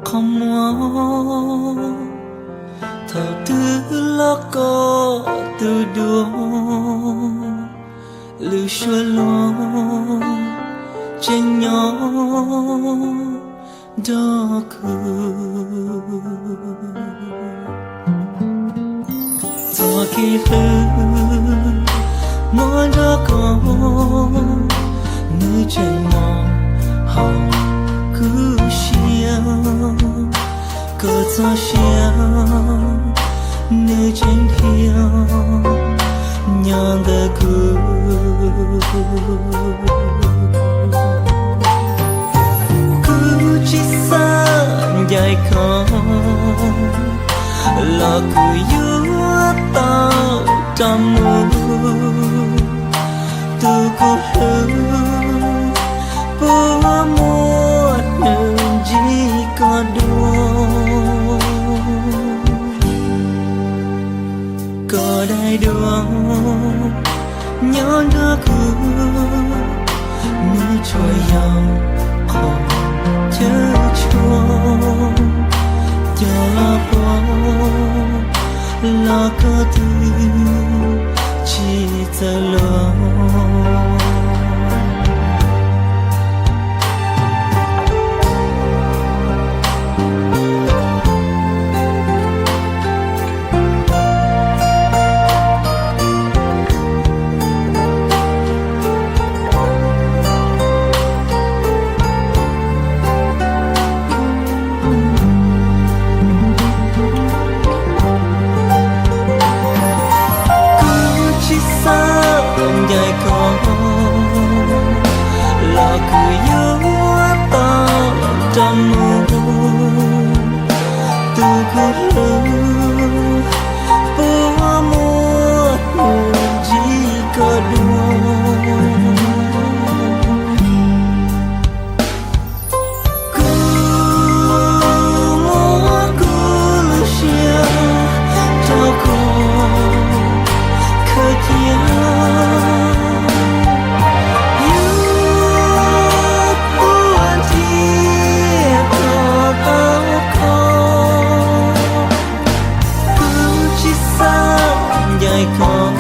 Qhov muag thaum twg los koj tus dua, lwm suab luag tseem nyob nrog kuv. Txoj kev hlub muaj nrog koj, nws tseem mos hauv kuv siab. Koj txoj sia nws tseem dhia nyob ntawm kuv. Kuv tsis xav ncaim koj los kuv yuav tau rov mus. Tus kuv hlub puas muaj hnub ntsib koj dua? Koj daim duab nyob nrog kuv, nws tsuas yog qhov chaw tshuaj coj los pov, los koj twb tsis txawj luag. Kuv tsis xav ncaim koj los kuv yuav tau rov mus. Tus kuv hlub puas muaj hnub ntsib koj dua? Kuv muab kuv lub siab rau koj khaws cia, yuav tuaj nrhiav koj tau kho. Kuv tsis xav ncaim koj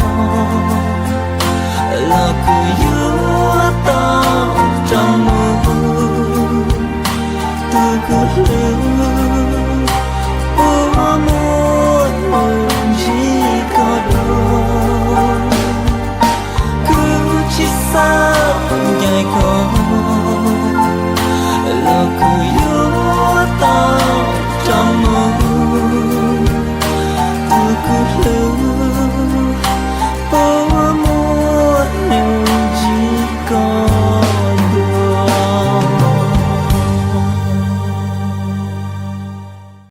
los kuv yuav tau rov mus. Tus kuv hlub